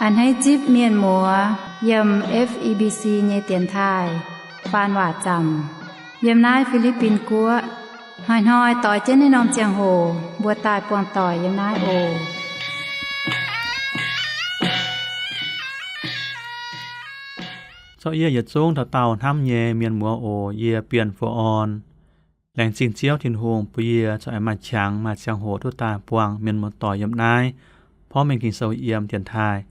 A'hneiv zipv mienh muoz yiem F E B C nyei dienx taaih faan waac zaamc yiem naaiv Fi^li^bin Guoqv. Hnoi-hnoi doix jienv naaiv norm ziangh hoc mbuo daaih buangh doic yiem naaiv oc. Zorqv yie yietc zungv dauh dauh hnamv nyei mienh muoz oc, yie Bienh Fu'orn. Laengz zingh Ziouv Tin-Hungh bun yie corc aengx maaih qangx maaih ziangh hoc duqv daaih buangh mienh muoz doic yiem naaiv porv mengh Ging-Sou yiem dienx taaih.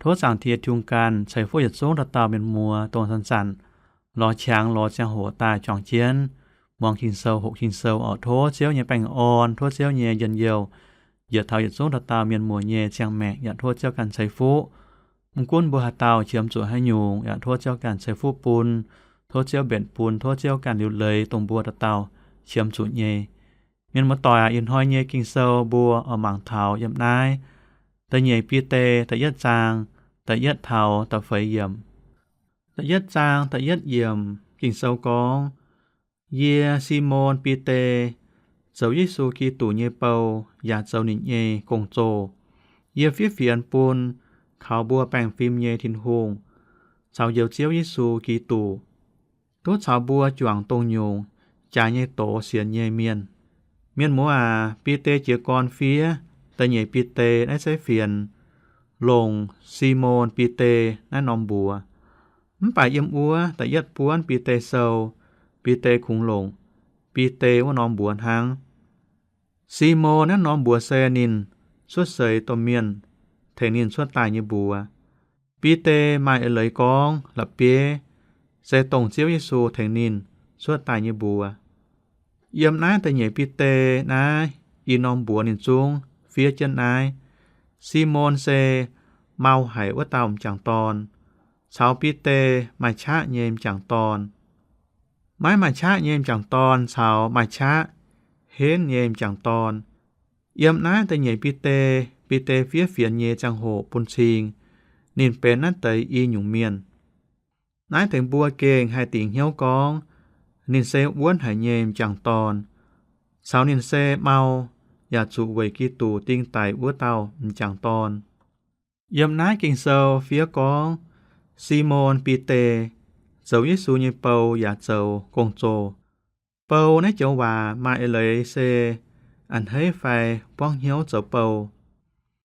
Tov Zaangc Diex Tin-Hungh ganh ceix fuqv yietc zungv dauh dauh mienh muoz dongh zanc-zanc lorz qangx lorz ziangh hoc daaih juangc jienv muangx Ging-Sou, hoqc Ging-Sou oc. Tov Ziouv nyei baengh orn, tov Ziouv nyei njien-youh yietc taux yietc zungv dauh dauh mienh muoz nyei ziangh maengc, yaac tov Ziouv ganh ceix fuqv. Mv gunv mbuo haaix dauh qiemx zuqc haaix nyungc, yaac tov Ziouv ganh ceix fuqv bun. Tov Ziouv mbenc bun, tov Ziouv ganh liuc leiz dongh mbuo dauh dauh qiemx zuqc nyei. Mienh muoz doic aac, ih hnoi nyei Ging-Sou mbuo oix mangc taux yiem naaiv Da'nyeic Bide da'yietv zaang da'yietv taux da'feix yiemc. Da'yietv zaang da'yietv yiemc Ging-Sou gorngv, Yie, Simon Bide, zoux Yesu Giduc nyei bou yaac zoux ninh nyei gong-zoh. Yie fiev fienx bun kaux mbuo baengh fim nyei Tin-Hungh caux Njoux Ziouv Yesu Giduc, duqv caux mbuo juangc dongh nyungc jaaix nyei doz sienx nyei mienh. Mienh muoz aac, Bide jiez gorn fiev Da'nyeic Bide naaiv zeiv fienx longc Simon Bide naaiv norm mbuox. Mv baac yiem wuov da'yietv buonv Bide sou, Bide kungx longc Bide wuov norm mbuox hnangv. Simon naaiv norm mbuox se ninh cuotv seix domh mienh tengx ninh cuotv daaih nyei mbuox. Bide maaih eix leiz gorngv la'bieiv se dongh Ziouv Yesu tengx ninh cuotv daaih nyei mbuox. Yiem naaiv Da'nyeic Bide naaiv i norm mbuox ninh zungv fiev jienv naaiv, Simon se mau haic wuov dauh m'jangc dorn, caux Bide maaih qaqv nyei m'jangc dorn. Maiv maaih qaqv nyei m'jangc dorn caux maaih qaqv henv nyei m'jangc dorn. Yiem naaiv Da'nyeic Bide, Bide fiev fienx nyei ziangh hoc bun cing ninh benx naaiv deix i nyungc mienh. Naaiv tengx mbuo gengh haih dingc hnyouv gorngv ninh se wuonv haic nyei m'jangc dorn, caux ninh se mau yaac zuqc weic Giduc ding daic wuov dauh m'jangc dorn. Yiem naaiv Ging-Sou fiev gorngv, Simon Bide zoux Yesu nyei bou yaac zoux gong-zoh. Bou naaiv joux waac maaih eix leiz se a'hneiv fai buangv hnyouv zoux bou.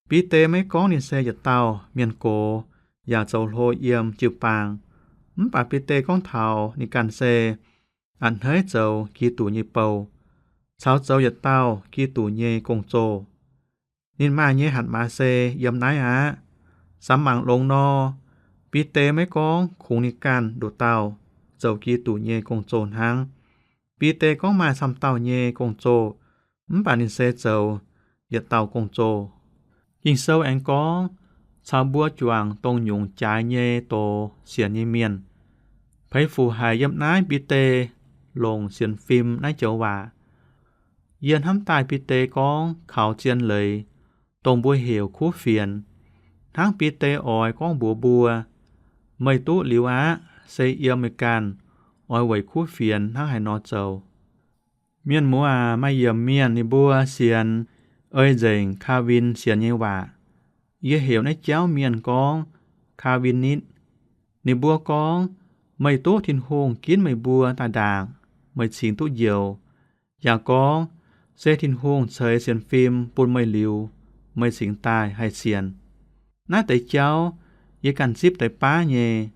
Bide maiv gorngv ninh se yietc dauh mienh gox yaac zoux hlo yiem jiu-baang. Mv baac Bide gorngv taux ninh ganh se a'hneiv zoux Giduc nyei bou, caux zoux yietc dauh Giduc nyei gong-zoh. Ninh maaih nyei hatc maaz se yiem naaiv aqv. Samx mangc longx nor, Bide maiv gorngv kungx ninh ganh nduqc dauh zoux Giduc nyei gong-zoh hnangv. Bide gorngv maaih camv dauh nyei gong-zoh, mv baac ninh se zoux yietc dauh gong-zoh. Ging-Sou aengx gorngv caux mbuo juangc dongh nyungc jaaix nyei doz sienx nyei mienh. Peix fuc haic yiem naaiv Bide longc sienx fim naaiv joux waac. Yie hnamv daaih Bide gorngv kaux zien leiz, dongh mbuo heuc kuv fienx. Hnangv Bide oix gorngv mbuox mbuo, meih duqv liuz aqv, se yiem meih ganh oix weic kuv fienx hnangv haaix nor zoux. Mienh muoz aac, maaih yiemc mienh ninh mbuo sienx ei nzengc Kaavin sienx nyei waac. Yie heuc naaiv jauv mienh gorngv Kaavin-nitv. Ninh mbuo gorngv, meih duqv Tin-Hungh ginv meih mbuo daaih ndaangc, meih cingx duqv njoux. Yaac gorngv, se Tin-Hungh ceix sienx fim bun meih liuz, meih cingx daaih haih sienx. Naaiv deix jauv yie ganh zipv deix baav nyei,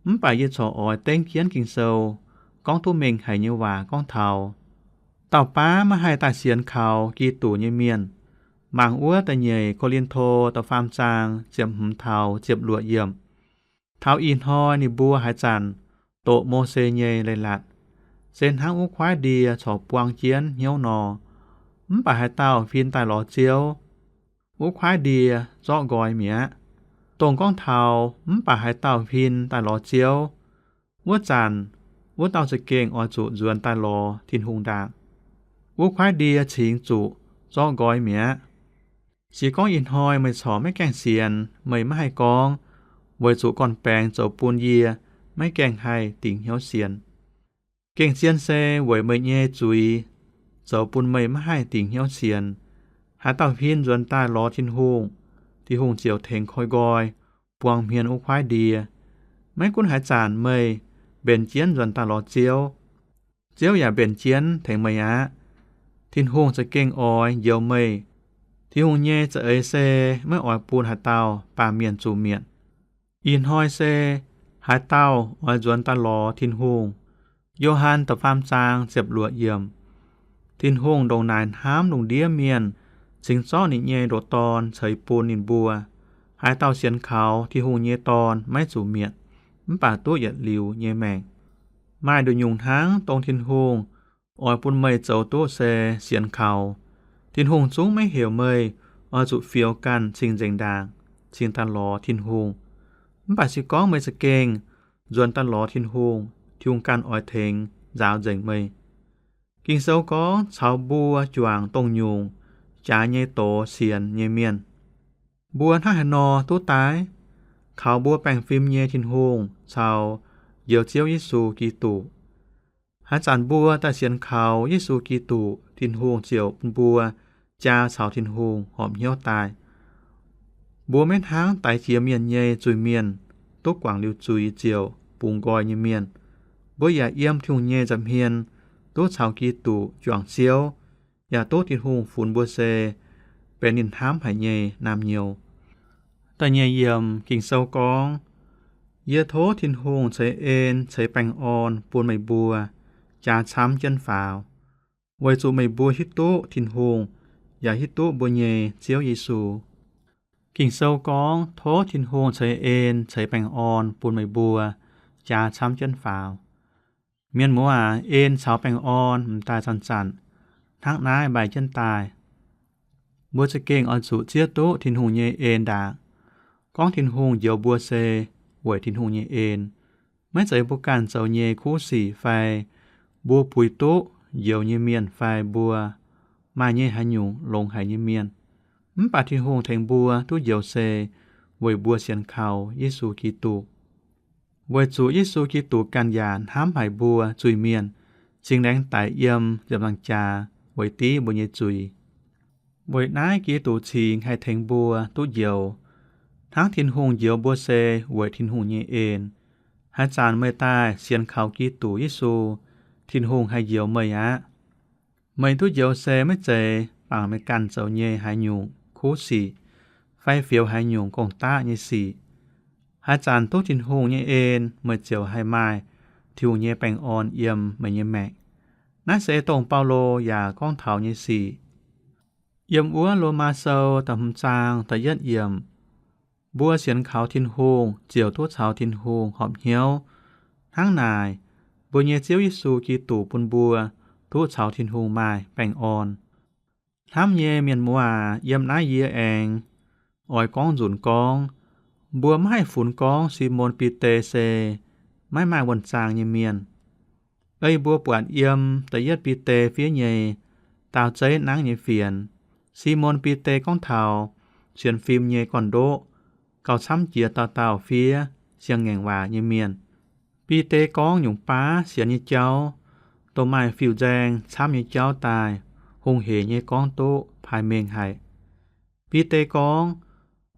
mv baac yie corc oix dengv jienv Ging-Sou gorngv duqv mengh haic nyei waac gorngv taux dauh baav maiv haih daaih sienx kaux Giduc nyei mienh. Mangc wuov da'nyeic Ko^lin^to da'faam zaang ziepc hmz taux ziepc luoqc yiemc. Taux ih hnoi ninh mbuo haaix zanc doqc Mose nyei leiz-latc, se hnangv wuov kuaaiv ndie corc buang jienv hnyouv nor. Mv baac haaix dauh huin daaih lorz Ziouv, wuov kuaaiv ndie zorqv nqoi mi'aqv. Dongh gorngv taux mv baac haaix dauh huin daaih lorz Ziouv, wuov zanc wuov dauh za'gengh oix zuqc nzuonx daaih lorz Tin-Hungh ndaangc. Wuov kuaaiv ndie cingx zuqc zorqv nqoi mi'aqv. Se gorngv ih hnoi meih corc maiv gaengh sienx, meih maiv haih gorngv, weic zuqc gorn-baengx zoux bun yie maiv gaengh haih dingc hnyouv sienx. Gengh zien se weic meih nyei zuiz zoux bun meih maiv haih dingc hnyouv sienx. Haaix dauh huin nzuonx daaih lorz Tin-Hungh, Tin-Hungh ziouc tengx koi nqoi, buangh hmien wuov kuaaiv ndie. Maiv gunv haaix zanc meih mbenc jienv nzuonx daaih lorz Ziouv, Ziouv yaac mbenc jienv tengx meih aqv. Tin-Hungh za'gengh oix njoux meih. Tin-Hungh nyei za'eix se maiv oix bun haaix dauh baamh mienh zuqc mietc. Ih hnoi se haaix dauh oix nzuonx daaih lorz Tin-Hungh? Yo^han da'faam zaang ziepc luoqc yiemc. Tin-Hungh ndongc naaic hnamv lungh ndiev mienh, cingx zorqv ninh nyei ndoqc Dorn ceix bun ninh mbuo. Haaix dauh sienx kaux Tin-Hungh nyei Dorn maiv zuqc mietc, mv baac duqv yietc liuz nyei maengc. Maaih nduqc nyungc hnangv dongh Tin-Hungh oix bun meih zoux duqv se sienx kaux. Tin-Hungh zungv maiv heuc meih oix zuqc fioux ganh cing-nzengc ndaangc cingx daaih lorz Tin-Hungh. Mv baac se gorngv meih za'gengh nzuonx daaih lorz Tin-Hungh, Tin-Hungh ganh oix tengx nzaaux nzengc meih. Ging-Sou gorngv caux mbuo juangc dongh nyungc jaaix nyei doz sienx nyei mienh. Mbuo hnangv haaix nor duqv daaih? Kaux mbuo baengh fim nyei Tin-Hungh caux njoux Ziouv Yesu Giduc. Haaix zanc mbuo daaih sienx kaux Yesu Giduc, Tin-Hungh ziouc bun mbuo jaa caux Tin-Hungh horpc hnyouv daaih. Mbuo maiv hnangv daix jiex mienh nyei zuiz-mienh, duqv guangc liuz zuiz ziouc bungx nqoi nyei mienh. Mbuo yaac yiem Tin-Hungh nyei nza'hmien duqv caux Giduc juangc Ziouv, yaac duqv Tin-Hungh funx mbuo se benx ninh hnamv haic nyei naamh nyouz. Da'nyeic yiemc Ging-Sou gorngv, Yie tov Tin-Hungh ceix en ceix baengh orn bun meih mbuo jaa camv jienv faaux, weic zuqc meih mbuo hiuv duqv Tin-Hungh yaac hiuv duqv mbuo nyei Ziouv Yesu. Ging-Sou gorngv tov Tin-Hungh ceix en ceix baengh orn bun meih mbuo jaa camv jienv faaux. Mienh muoz aac, en caux baengh orn m'daaih zanc-zanc hnangv naaiv maaih jienv daaih. Mbuo za'gengh oix zuqc zieqv duqv Tin-Hungh nyei en ndaangc. Gorngv Tin-Hungh njoux mbuo se weic Tin-Hungh nyei en, maiv zeiz mbuo ganh zoux nyei kuv sic fai mbuo puix duqv njoux nyei mienh fai mbuo maaih nyei haaix nyungc longx haic nyei mienh. Mv baac Tin-Hungh tengx mbuo duqv njoux se weic mbuo sienx kaux Yesu Giduc. Weic zuqc Yesu Giduc ganh yaac hnamv haic mbuo zuiz-mienh, cingx laengz daic yiem ziepc nzaangc jaax weic div mbuo nyei zuiz. Weic naaiv Giduc cingx haih tengx mbuo duqv njoux, hnangv Tin-Hungh njoux mbuo se weic Tin-Hungh nyei en. Haaix zanc meih daaih sienx kaux Giduc Yesu, Tin-Hungh haih njoux meih aqv. Meih duqv njoux se maiv zeiz bangc meih ganh zoux nyei haaix nyungc kuv sic fai fioux haaix nyungc gong-daqv nyei sic. Haaix zanc duqv Tin-Hungh nyei en, meih ziouc haih maaih Tin-Hungh nyei baengh orn yiem meih nyei maengc. Naaiv se dongh Baulo yaac gorngv taux nyei sic. Yiem wuov Lomaa Sou da'hmz zaang da'yietv yiemc, mbuo sienx kaux Tin-Hungh ziouc duqv caux Tin-Hungh horpc hnyouv. Hnangv naaic, mbuo nyei Ziouv Yesu Giduc bun mbuo duqv caux Tin-Hungh maaih baengh orn. Hnamv nyei mienh muoz aac, yiem naaiv yie aengx oix gorngv nzunc gorngv, mbuo maiv haih funx gorngv Simon Bide se maiv maaih wuonh zaang nyei mienh. Ei mbuo buatc yiem da'yietv Bide fiev nyei daauh zeiv nangv nyei fienx, Simon Bide gorngv taux sienx fim nyei gorn-ndoqv, gauh camv jiex dauh dauh fiev siang-ngaengc waac nyei mienh. Bide gorngv nyungc baav sienx nyei jauv, dongh maaih fiuv-nzaeng camv nyei jauv daaih, hungh heic nyei gorngv duqv paaix mengh haic. Bide gorngv,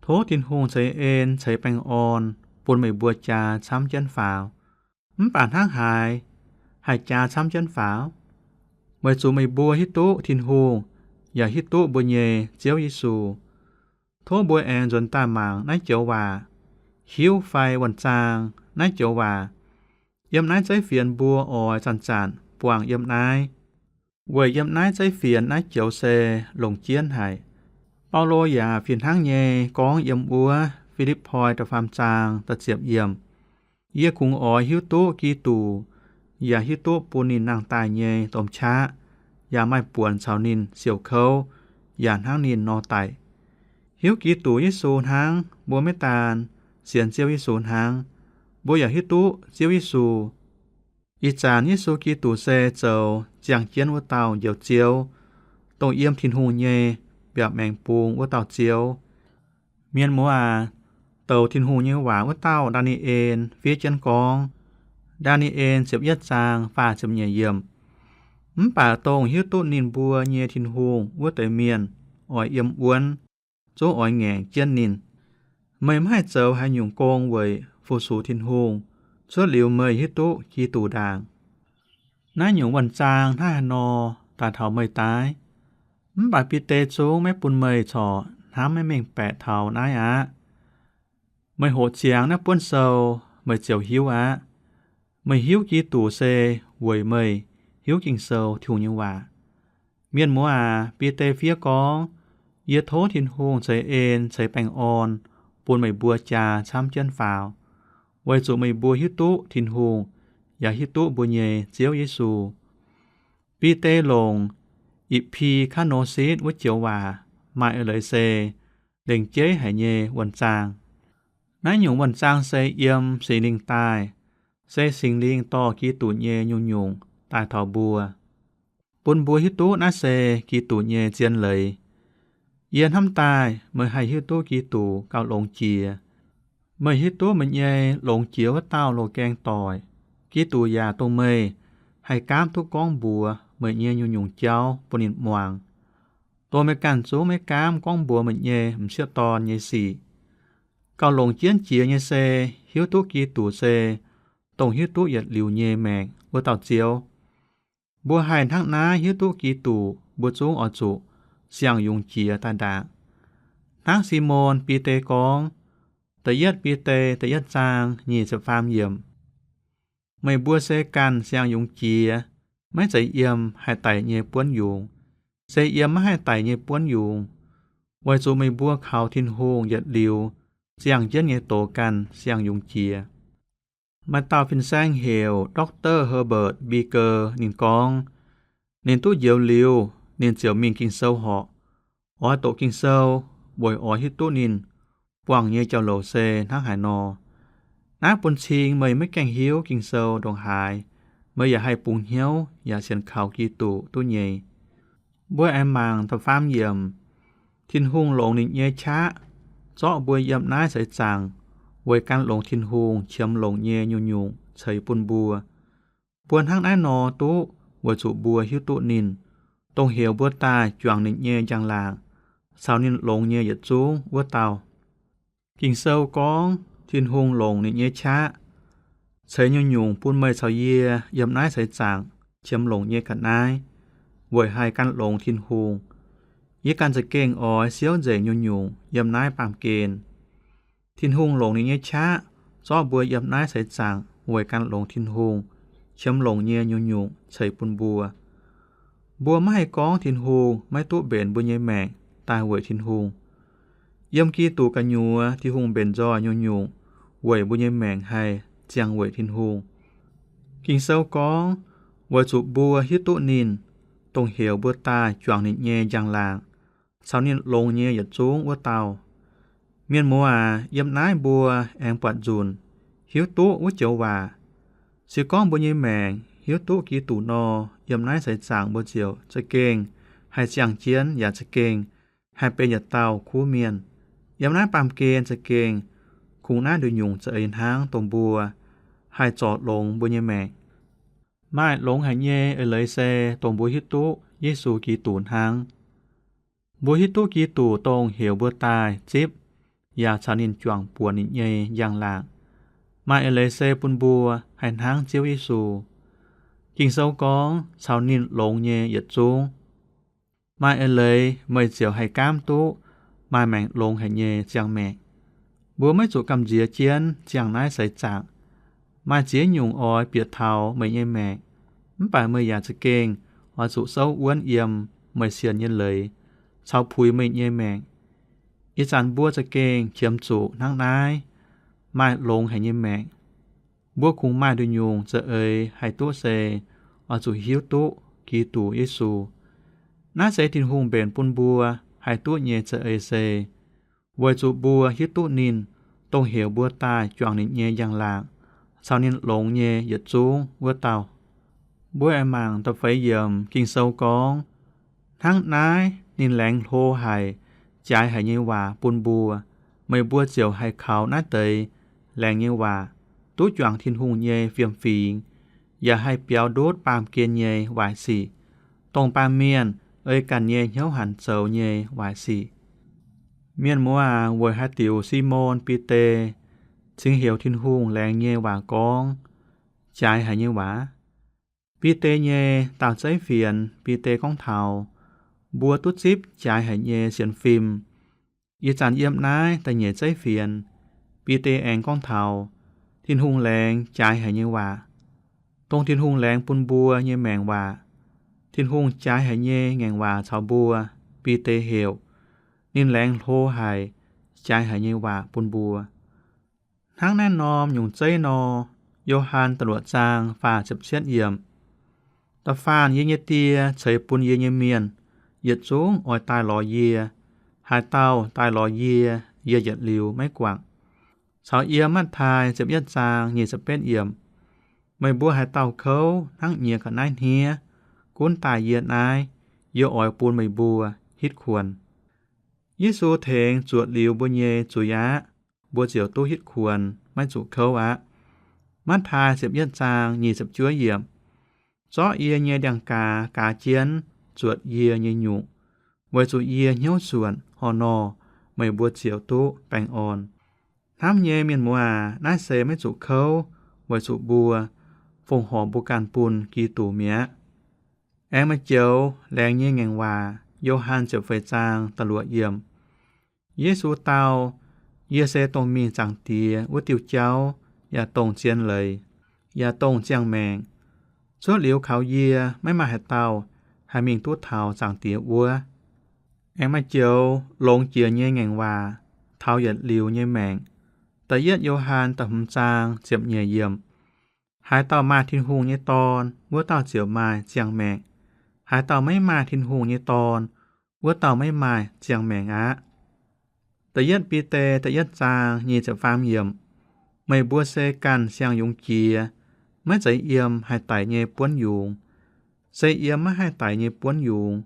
Tov Tin-Hungh ceix en ceix baengh orn bun meih mbuo jaa camv jienv faaux. Mv baac hnangv haaix haih jaa camv jienv faaux? Weic zuqc meih mbuo hiuv duqv Tin-Hungh yaac hiuv duqv mbuo nyei Ziouv Yesu. Tov mbuo aengx nzuonx daaih mangc naaiv joux waac, hiuv fai wuonh zaang naaiv joux waac. Yiem naaiv zeiv fienx mbuo oix zanc-zanc buangh yiem naaiv, weic yiem naaiv zeiv fienx naaiv joux se longc jienv haic. Baulo yaac fih hnangv nyei gorngv yiem wuov Fi^lipv^poi da'faam zaang da'ziepc yiemc, Yie kungx oix hiuv duqv Giduc, yaac hiuv duqv bun ninh nangh daaih nyei domh qaqv, yaac maaih buonc caux ninh siouc kouv, yaac hnangv ninh nor daic. Hiuv Giduc Yesu hnangv, mbuo maiv daan sienx Ziouv Yesu hnangv, mbuo yaac hiuv duqv Ziouv Yesu. Ih zanc Yesu Giduc se zoux ziangh jienv wuov dauh Njoux Ziouv, dongh yiem Tin-Hungh nyei mbiaauc maengx bung wuov dauh Ziouv. Mienh muoz aac, douc Tin-Hungh nyei waac wuov dauh Ndaa^ni^en fiev jienv gorngv, Ndaa^ni^en ziepc yietv zaang faah ziepc nyeic yiemc, Mv baac dongh hiuv duqv ninh mbuo nyei Tin-Hungh wuov deix mienh oix yiem wuonv, zungv oix ngaengc jienv ninh. Meih maiv haih zoux haaix nyungc gong weic fu-sux Tin-Hungh, cuotv liuz meih hiuv duqv Giduc ndaangc. Naaiv nyungc wuonh zaang hnangv haaix nor daaih taux meih daaih? Mv baac Bide zungv maiv bun meih corc hnamv maiv mengh baeqc taux naaiv aqv. Meih hoqc ziangx naaiv buonv sou, meih ziouc hiuv aqv. Meih hiuv Giduc se weic meih hiuv Ging-Sou Tin-Hungh nyei waac. Mienh muoz aac, Bide fiev gorngv, Yie tov Tin-Hungh ceix en ceix baengh orn bun meih mbuo jaa camv jienv faaux, weic zuqc meih mbuo hiuv duqv Tin-Hungh yaac hiuv duqv mbuo nyei Ziouv Yesu. Bide longc epikanosis wuov joux waac maaih eix leiz se lengc jeiv haic nyei wuonh zaang. Naaiv nyungc wuonh zaang se yiem Singx Lingh daaih, se Singx Lingh dorh Giduc nyei nyungc-nyungc daaih taux mbuo, bun mbuo hiuv duqv naaiv se Giduc nyei zien leiz. Yie hnamv daaih meih haih hiuv duqv Giduc gauh longx jiex. Meih hiuv duqv meih nyei longx jiex wuov dauh loz-gaeng doic, Giduc yaac dongh meih haih gaamv duqv gorngv mbuox meih nyei nyungc-nyungc jauv bun ninh muangx, dongh meih ganh zungv maiv gaamv gorngv mbuox meih nyei m'sieqv dorn nyei sic. Gauh longc jienv jiex nyei se hiuv duqv Giduc se dongh hiuv duqv yietc liuz nyei maengc wuov dauh Ziouv. Mbuo haih hnangv naaiv hiuv duqv Giduc, mbuo zungv oix zuqc siang-yungz jiex daaih ndaangc. Hnangv Simon Bide gorngv, Da'yietv Bide da'yietv zaang nyic ziepc faam yiemc, meih mbuo se ganh siang-yungz jiex, maiv zeiz yiem haih daic nyei buonv yungz, se yiem maiv haih daic nyei buonv yungz, weic zuqc meih mbuo kaux Tin-Hungh yietc liuz ziangh jienv nyei doz ganh siang-yungz jiex. Maaih dauh fin-saeng heuc Doctor Herbert Spencer, ninh gorngv, ninh duqv njoux liuz, ninh ziouc mingh Ging-Sou horc, oix doqc Ging-Sou weic oix hiuv duqv ninh buangh nyei jauv-louc se hnangv haaix nor. Naaiv bun cing meih maiv gaengh hiuv Ging-Sou ndongc haaix, meih yaac haih bungx hnyouv yaac sienx kaux Giduc duqv nyei. Mbuo aengx mangc da'faam yiemc. Tin-Hungh longc ninh nyei qaqv zorqv mbuo yiem naaiv seix zaangc weic gan longx Tin-Hungh qiemx longc nyei nyungc-nyungc ceix bun mbuo. Mbuo hnangv naaiv nor duqv weic zuqc mbuo hiuv duqv ninh, dongh heuc mbuo daaih juangc ninh nyei njang-laangc caux ninh longx nyei yietc zungv wuov dauh. Ging-Sou gorngv, Tin-Hungh longc ninh nyei qaqv ceix nyungc-nyungc bun meih caux yie yiem naaiv seix zaangc qiemx longc nyei ga'naaiv weic haih gan longx Tin-Hungh. Yie ganh za'gengh oix siouv nzengc nyungc-nyungc yiem naaiv baamh gen. Tin-Hungh longc ninh nyei qaqv zorqv mbuo yiem naaiv seix zaangc weic gan longx Tin-Hungh qiemx longc nyei nyungc-nyungc ceix bun mbuo. Mbuo maiv haih gorngv Tin-Hungh maiv duqv mbenc mbuo nyei maengc daaih weic Tin-Hungh. Yiem Giduc gu'nyuoz Tin-Hungh mbenc nzoih nyungc-nyungc weic mbuo nyei maengc haih ziangh weic Tin-Hungh. Ging-Sou gorngv, weic zuqc mbuo hiuv duqv ninh, dongh heuc mbuo daaih juangc ninh nyei njang-laangc caux ninh longx nyei yietc zungv wuov dauh. Mienh muoz aac, yiem naaiv mbuo aengx buatc nzunc hiuv duqv wuov joux waac. Se gorngv mbuo nyei maengc hiuv duqv Giduc nor, yiem naaiv seix zaangc mbuo ziouc za'gengh haih ziangh jienv yaac za'gengh haih benx yietc dauh kuv mienh. Yiem naaiv baamh gen za'gengh kungx naaiv nduqc nyungc za'eix hnangv dongh mbuo haih zorc longx mbuo nyei maengc. Maaih longx haic nyei eix leiz se dongh mbuo hiuv duqv Yesu Giduc hnangv. Mbuo hiuv duqv Giduc dongh heuc mbuo daaih zipv yaac caux ninh juangc buonc ninh nyei njang-laangc. Maaih eix leiz se bun mbuo haih hnangv Ziouv Yesu. Ging-Sou gorngv, caux ninh longx nyei yietc zungv. Maaih eix leiz meih ziouc haih gaamv duqv maaih maengc longx haic nyei ziangh maengc. Mbuo maiv zuqc gamh nziex jienv ziangh naaiv seix zaangc. Maaih ziex nyungc oix bieqc taux meih nyei maengc, mv baac meih yaac za'gengh oix zuqc souv wuonv yiem meih sienx nyei leiz caux puix meih nyei maengc. Ih zanc mbuo za'gengh qiemx zuqc hnangv naaiv, maaih longx haic nyei maengc. Mbuo kungx maaih nduqc nyungc za'eix haih duqv se oix zuqc hiuv duqv Giduc Yesu. Naaiv se Tin-Hungh mbenc bun mbuo haih duqv nyei za'eix se weic zuqc mbuo hiuv duqv ninh, dongh heuc mbuo daaih juangc ninh nyei njang-laangc caux ninh longx nyei yietc zungv wuov dauh. Mbuo aengx mangc da'feix yiemc Ging-Sou gorngv, hnangv naaiv ninh laengz hlo haic, jaaix haic nyei waac bun mbuo, meih mbuo ziouc haih kaux naaiv deix laengz nyei waac duqv juangc Tin-Hungh nyei fiem-fingx, yaac haih biaux ndutv baamh gen nyei waaic sic, dongh baamh mienh ei ganh nyei hnyouv hanc zoux nyei waaic sic. Mienh muoz aac, weic haaix diuc Simon Bide cingx heuc Tin-Hungh laengz nyei waac gorngv jaaix haic nyei waac? Bide nyei daauh zeiv fienx, Bide gorngv taux mbuo duqv zipv jaaix haic nyei sienx fim. Ih zanc yiem naaiv da'nyeic zeiv fienx, Bide aengx gorngv taux Tin-Hungh laengz jaaix haic nyei waac, dongh Tin-Hungh laengz bun mbuo nyei maengc waac. Tin-Hungh jaaix haic nyei ngaengc waac caux mbuo, Bide heuc ninh laengz hlo haic, jaaix haic nyei waac bun mbuo. Hnangv naaiv norm nyungc zeiv nor, Yo^han da'luoqc zaang faah ziepc cietv yiemc, Da'faanh yie nyei Die ceix bun yie nyei mienh, yietc zungv oix daaih lorz yie. Haaix dauh daaih lorz yie, yie yietc liuz maiv guangc. Caux yiem Matv^taai ziepc yietv zaang nyic ziepc betv yiemc, Meih mbuo haaix dauh kouv hnangv nyiex ga'naaiv hniev, gunv daaih yie naaiv, yie oix bun meih mbuo hitv kuonx. Yesu tengx zuotc liuz mbuo nyei zuiz aqv, mbuo ziouc duqv hitv kuonx, maiv zuqc kouv aqv. Matv^taai ziepc yietv zaang nyic ziepc juov yiemc, Zorqv yie nyei ndiangx-gaaz gaaz jienv zuotc yie nyei nyungc, weic zuqc yie hnyouv suonc. Horh nor, meih mbuo ziouc duqv baengh orn. Hnamv nyei mienh muoz aac, naaiv se maiv zuqc kouv, weic zuqc mbuo fongc horc mbuo ganh bun Giduc mi'aqv. Aengx maaih joux laengz nyei ngaengc waac, Yo^han ziepc feix zaang da'luoqc yiemc, Yesu dau, Yie se dongh mingh Zaangc Diex wuov diuh jauv, yaac dongh zien leiz, yaac dongh ziangh maengc. Cuotv liuz kaux yie, maiv maaih haaix dauh haih mingh duqv taux Zaangc Diex wuov. Aengx maaih joux longx jiex nyei ngaengc waac taux yietc liuz nyei maengc. Da'yietv Yo^han da'hmz zaang ziepc nyeic yiemc, Haaix dauh maaih Tin-Hungh nyei Dorn, wuov dauh ziouc maaih ziangh maengc. Haaix dauh maiv maaih Tin-Hungh nyei Dorn, wuov dauh maiv maaih ziangh maengc aqv. Da'yietv Bide da'yietv zaang nyic ziepc faam yiemc, Meih mbuo se ganh siang-yungz jiex, maiv zeiz yiem haih daic nyei buonv yungz. Se yiem maiv haih daic nyei buonv yungz,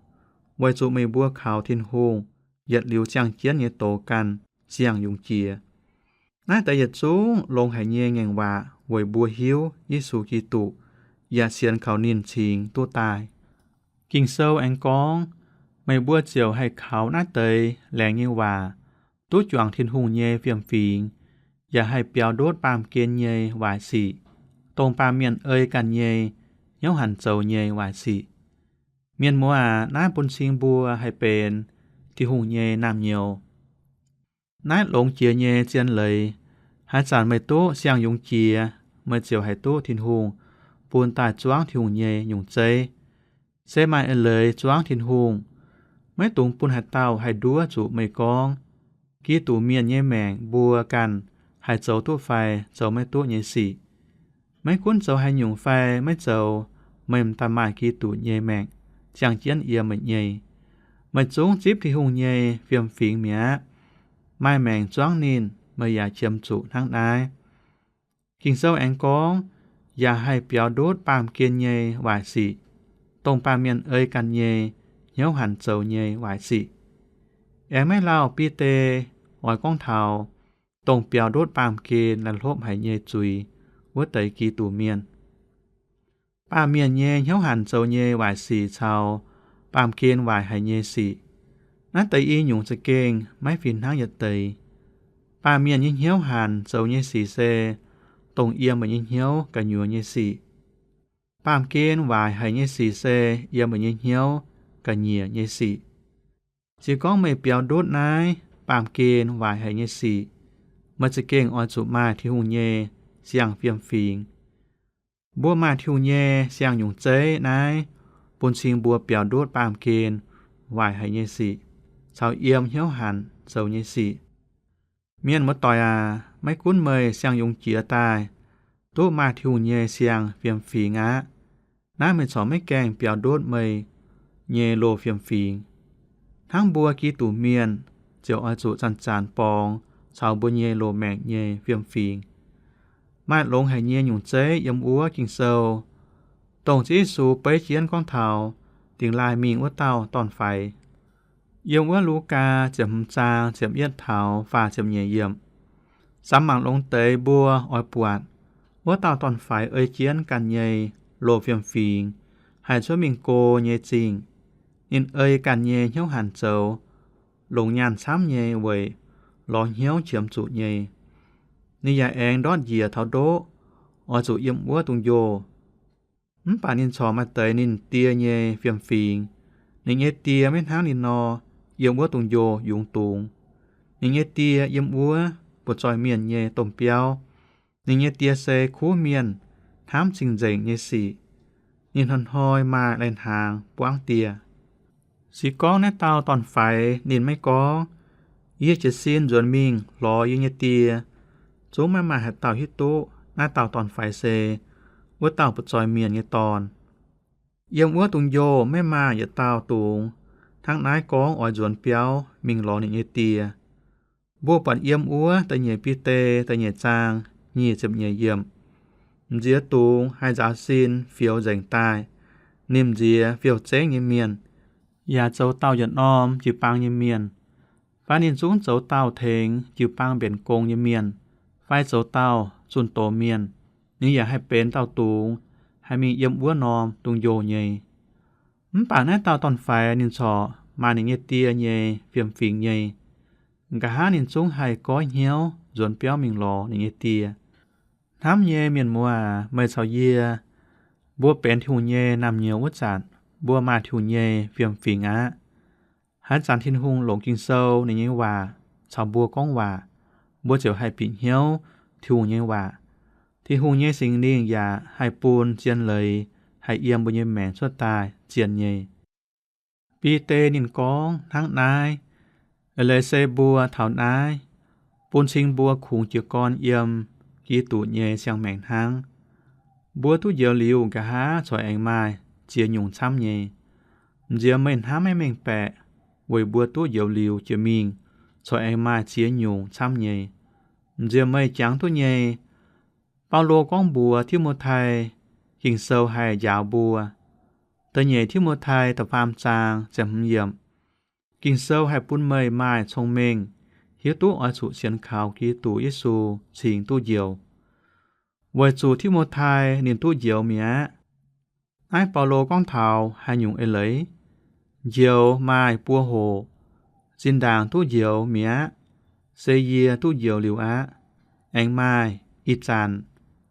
weic zuqc meih mbuo kaux Tin-Hungh yietc liuz ziangh jienv nyei doz ganh siang-yungz jiex. Naaiv deix yietc zungv longx haic nyei ngaengc waac weic mbuo hiuv Yesu Giduc, yaac sienx kaux ninh cingx duqv daaih. Ging-Sou aengx gorngv, Meih mbuo ziouc haih kaux naaiv deix laengz nyei waac duqv juangc Tin-Hungh nyei fiem-fingx, yaac haih biaux ndutv baamh gen nyei waaic sic, dongh baamh mienh ei ganh nyei, hnyouv hanc zoux nyei waaic sic. Mienh muoz aac, naaiv bun cing mbuo haih benx Tin-Hungh nyei naamh nyouz. Naaiv longx jiex nyei zien leiz. Haaix zanc meih duqv siang-yungz jiex, meih ziouc haih duqv Tin-Hungh bun daaih zuangv Tin-Hungh nyei nyungc zeiv. Se maaih eix leiz zuangv Tin-Hungh. Maiv dungx bun haaix dauh haih nduov zuqc meih gorngv, Giduc mienh nyei maengc mbuo ganh haih zoux duqv fai zoux maiv duqv nyei sic. Maiv gunv zoux haaix nyungc fai maiv zoux, meih m'daaih maaih Giduc nyei maengc ziangh jienv yiem meih nyei. Meih zungv zipv Tin-Hungh nyei fiem-fingx mi'aqv. Maaih maengc zuangv ninh, meih yaac qiemx zuqc hnangv naaiv. Ging-Sou aengx gorngv, Yaac haih biaux ndutv baamh gen nyei waaic sic, dongh baamh mienh ei ganh nyei, hnyouv hanc zoux nyei waaic sic. Aengx maiv lauh Bide oix gorngv taux dongh biaux ndutv baamh gen la'hlopv haic nyei zuiz wuov deix Giduc mienh. Baamh mienh nyei hnyouv hanc zoux nyei waaic sic caux baamh gen waaic haic nyei sic, naaiv deix i nyungc za'gengh maiv fih hnangv yietc deix. Baamh mienh nyei hnyouv hanc zoux nyei sic se dongh yiem meih nyei hnyouv gu'nyuoz nyei sic. Baamh gen waaic haic nyei sic se yiem meih nyei hnyouv ga'nyiec nyei sic. Se gorngv meih biaux ndutv naaiv baamh gen waaic haic nyei sic, meih za'gengh oix zuqc maaih Tin-Hungh nyei siang-fiem-fingx. Mbuo maaih Tin-Hungh nyei siang-nyungc zeiv naaiv, bun cing mbuo biaux ndutv baamh gen waaic haic nyei sic caux yiem hnyouv hanc zoux nyei sic. Mienh muoz-doic aac, maiv gunv meih siang-yungz jiex daaih duqv maaih Tin-Hungh nyei siang-fiem-fingx aqv, naaiv meih corc maiv gaengh biaux ndutv meih nyei loz-fiem-fingx. Hnangv mbuo Giduc mienh ziouc oix zuqc zanc-zanc borngz caux mbuo nyei loz-maengc nyei fiem-fingx. Maaih longx haic nyei nyungc zeiv yiem wuov Ging-Sou, dongh Ziouv Yesu beiv jienv gorngv taux dingc laaih mingh wuov dauh dorn-faix. Yiem wuov Lugaa ziepc hmz zaang ziepc yietv taux faah ziepc nyeic yiemc, samx mangc longx deix mbuo oix buatc wuov dauh dorn-faix ei jienv ganh nyei loz-fiem-fingx haih cuotv mingh go nyei zingh. Ninh ei ganh nyei hnyouv hanc zoux, longc nyaanh camv nyei weic lorz hnyouv qiemx zuqc nyei. Ninh yaac aengx ndortv njiec taux ndoqv, oix zuqc yiem wuov dungx njoh. Mv baac ninh corc maaih deix ninh die nyei fiem-fingx. Ninh nyei die maiv hnangv ninh nor, yiem wuov dungx njoh yungz dungz. Ninh nyei die yiem wuov butv-zoih mienh nyei domh biauv. Ninh nyei die se kuv mienh, hnamv cing-nzengc nyei sic. Ninh hnoi-hnoi maaih lai-hnaangx buangv dieh. Se gorngv naaiv dauh dorn-faix ninh maiv gorngv, Yie jiez sin nzuonx mingh lorz yie nyei die, zungv maiv maaih haaix dauh hiuv duqv naaiv dauh dorn-faix se wuov dauh butv-zoih mienh nyei dorn. Yiem wuov dungx njoh maiv maaih yietc dauh dungz hnangv naaiv gorngv oix nzuonx biauv mingh lorz ninh nyei die. Mbuo buatc yiem wuov da'nyeic Bide da'nyeic zaang nyic ziepc nyeic yiemc, m'nziex dungz haih nzaaux sin fioux nzengc daaih. Ninh m'nziex fiou-zengv nyei mienh, yaac zoux dauh yietc norm jiu-baang nyei mienh, fai ninh zungv zoux dauh tengx jiu-baang mbenc gong nyei mienh, fai zoux dauh zunh doz mienh. Ninh yaac haih benx dauh dungz, haih mingh yiem wuov norm dungx njoh nyei. Mv baac naaiv dauh dorn-faix ninh corc maaih ninh nyei die nyei fiem-fingx nyei. Nqa'haav ninh zungv haih goiv hnyouv nzuonx biauv mingh lorz ninh nyei die. Hnamv nyei mienh muoz aac, meih caux yie, mbuo benx Tin-Hungh nyei naamh nyouz wuov zanc, mbuo maaih Tin-Hungh nyei fiem-fingx aqv. Haaix zanc Tin-Hungh longc Ging-Sou ninh nyei waac caux mbuo gorngv waac, mbuo ziouc haih bieqc hnyouv Tin-Hungh nyei waac. Tin-Hungh nyei Singx Lingh yaac haih bun zien leiz haih yiem mbuo nyei maengc cuotv daaih zien nyei. Bide ninh gorngv hnangv naaiv, eix leiz se mbuo taux naaiv, bun cing mbuo kungx jiez gorn yiem Giduc nyei siang-maengc hnangv. Mbuo duqv njoux liuz nqa'haav corc aengx maaih ziex nyungc camv nyei. M'nziex meih hnamv maiv mengh baeqc, weic mbuo duqv njoux liuz jiex mingh corc aengx maaih ziex nyungc camv nyei. M'nziex meih jangx duqv nyei. Baulo gorngv mbuox Ti^mo^tai, Ging-Sou haih njaaux mbuo. Da'nyeic Ti^mo^tai da'faam zaang ziepc hmz yiemc. Ging-Sou haih bun meih maaih cong-mengh, hiuv duqv oix zuqc sienx kaux Giduc Yesu cingx duqv njoux. Weic zuqc Ti^mo^tai ninh duqv njoux mi'aqv. Naaiv Baulo gorngv taux haaix nyungc eix leiz? Njoux maaih buo hoqc. Zinh ndaangc duqv njoux mi'aqv, se yie duqv njoux liuz aqv. Aengx maaih ih zanc,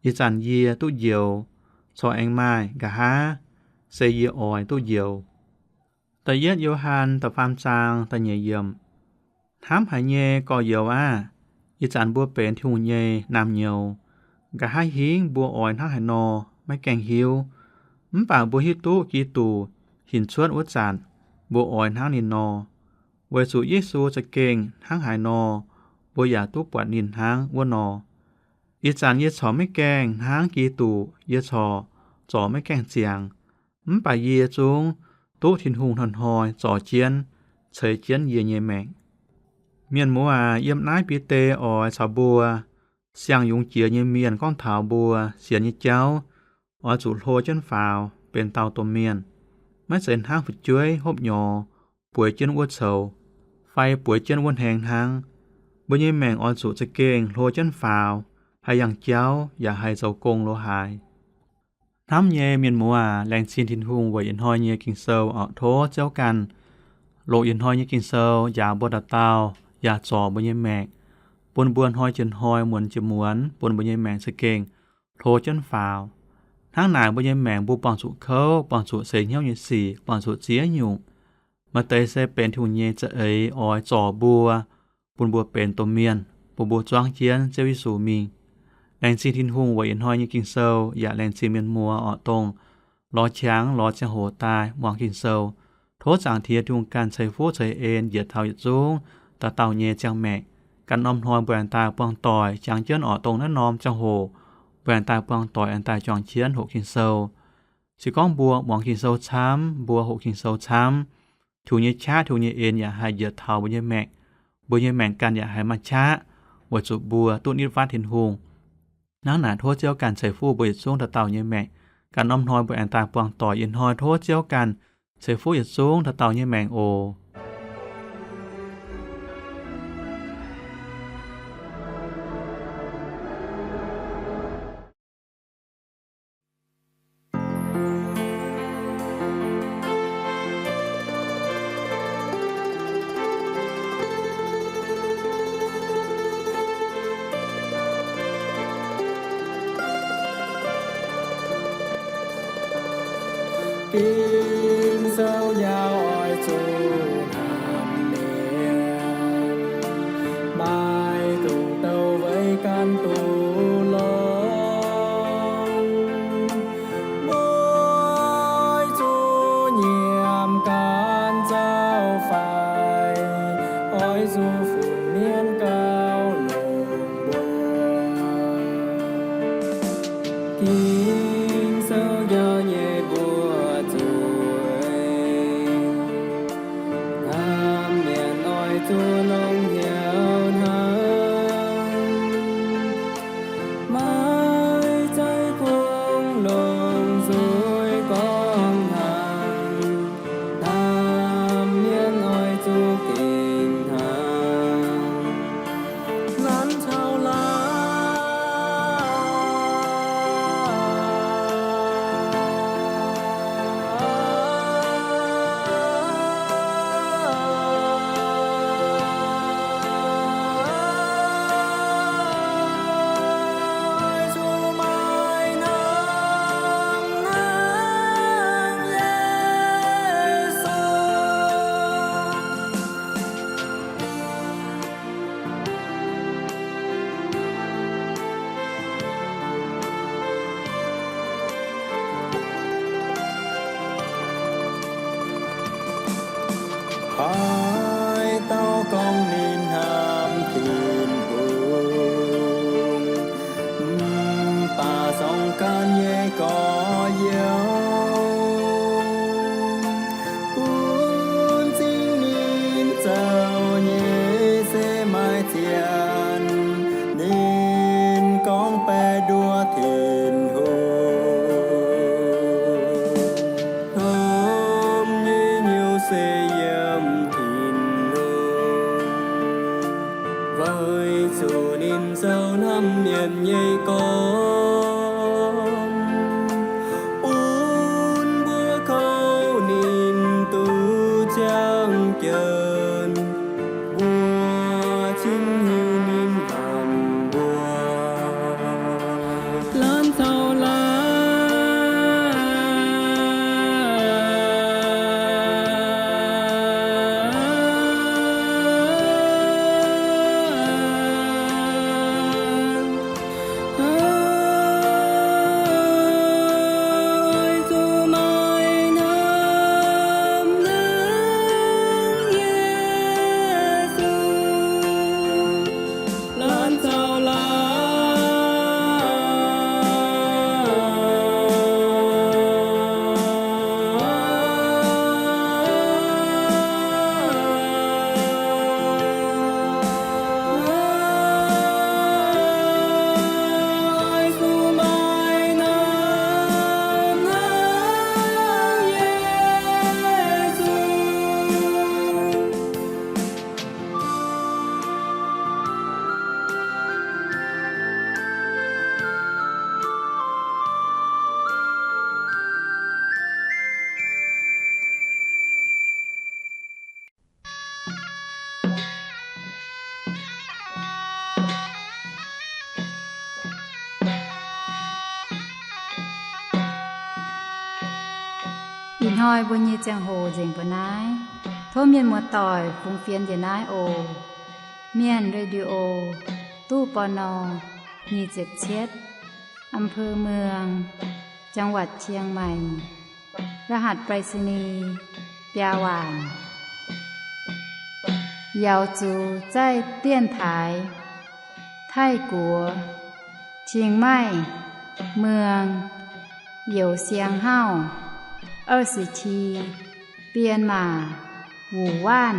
ih zanc yie duqv njoux, corc aengx maaih nqa'haav, se yie oix duqv njoux. Da'yietv Yo^han da'faam zaang da'nyeic yiemc. Hnamv haic nyei gorx-youz aah! Ih zanc mbuo benx Tin-Hungh nyei naamh nyouz. Nqa'haav hingv mbuo oix hnangv haaix nor maiv gaengh hiuv. Mv baac mbuo hiuv duqv Giduc hinc cuotv wuov zanc, mbuo oix hnangv ninh nor. Weic zuqc Yesu za'gengh hnangv haaix nor, mbuo yaac duqv buatc ninh hnangv wuov nor. Ih zanc yie corc maiv gaengh hnangv Giduc, yie corc zorc maiv gaengh ziangx. Mv baac yie zungv duqv Tin-Hungh hnoi-hnoi zorc jienv, ceix jienv yie nyei maengc. Mienh muoz aac, yiem naaiv Bide oix caux mbuo siang-yungz jiex nyei mienh gorngv taux mbuo sienx nyei jauv oix zuqc hlo jienv faaux benx dauh domh mienh, maiv zeiz hnangv fu'jueiv hopv nyorx bueix jienv wuov coux, fai bueix jienv wuov hnaeng hnangv. Mbuo nyei maengc oix zuqc za'gengh hlo jienv faaux, haih yangh jauv yaac haih zoux gong lo haaix. Hnamv nyei mienh muoz aac, laengz zingh Tin-Hungh weic ih hnoi nyei Ging-Sou oc. Tov Ziouv ganh longc ih hnoi nyei Ging-Sou njaaux mbuo dauh dauh yaac zorc mbuo nyei maengc, bun mbuo hnoi jiex hnoi, muonz jiex muonz, bun mbuo nyei maengc za'gengh hlo jienv faaux. Hnangv naaic mbuo nyei maengc mbuo buangh zuqc kouv, buangh zuqc seix hnyouv nyei sic, buangh zuqc ziex nyungc. Maaih deix se benx Tin-Hungh nyei za'eix oix zorc mbuo, bun mbuo benx domh mienh, bun mbuo zuangv jienv Ziouv Yesu mingh. Laengz zingh Tin-Hungh weic ih hnoi nyei Ging-Sou, yaac laengz zingh mienh muoz orqc, dongh lorz qangx lorz ziangh hoc daaih muangx Ging-Sou. Tov Zaangc Diex Tin-Hungh ganh ceix fuqv ceix en njiec taux yietc zungv dauh dauh nyei ziangh maengc. Ganh norm hnoi mbuo aengx daaih buangh doic jangx jienv orqc, dongh naaiv norm ziangh hoc mbuo aengx daaih buangh doic aengx daaih juangc jienv hoqc Ging-Sou. Se gorngv mbuo muangx Ging-Sou camv, mbuo hoqc Ging-Sou camv, Tin-Hungh nyei qaqv, Tin-Hungh nyei en yaac haih njiec taux mbuo nyei maengc. Mbuo nyei maengc ganh yaac haih maaih qaqv, weic zuqc mbuo duqv nitv fatv Tin-Hungh. Hnangv naaic tov Ziouv ganh ceix fuqv mbuo yietc zungv dauh dauh nyei maengc. Ganh norm hnoi mbuo aengx daaih buangh doic, ih hnoi tov Ziouv ganh ceix fuqv yietc zungv dauh dauh nyei maengc oc. Ging-Sou njaaux oix zuqc hnamv mienh, maaih dongh douc weic gan duqv longx. Oix zuqc nyiemc gan zaux-faix, oix zuqc funx mienv gauh longx mbuo. Ging-Sou njaaux nyei mbuo zueiz, hnamv mienh oix zuqc longx hnyouv hnangv. Maiv zeiz kungx longc zuiz gorngv hnangv, hnamv mienh oix zuqc gengh hnangv. Laanh caux laanh Haaix dauh gorngv ninh hnamv Tin-Hungh, mv baac zorng gan nyei gorx-youz, bun cing ninh zoux nyei se maaih zienh. Ninh gorngv baeqc nduov Tin-Hungh, hnomv nyei hnyouv se yiem Tin-Hungh, weic zuqc ninh zoux hnamv mienh nyei gorn, bun mbuo kouv ninh duqv ziangh jienv. Mbuo cingx hiuv ninh hnamv mbuo. Laanh caux laanh Ih hnoi mbuo nyei ziangh hoc nzengc mbuo naaiv. Tov mienh muoz-doic fungx fienx njiec naaiv oc. Mienh Radio, ตู้ ปณ. nyic ziepc cietv, อำเภอเมือง จังหวัดเชียงใหม่ รหัสไปรษณีย์ biaa waanc. Yaux zuqc zaih 电台 Taiv-Guoqv, เชียงใหม่ เมือง Youz Siang Hauv, 二十七 Bienh Maac, Wuc Waanv.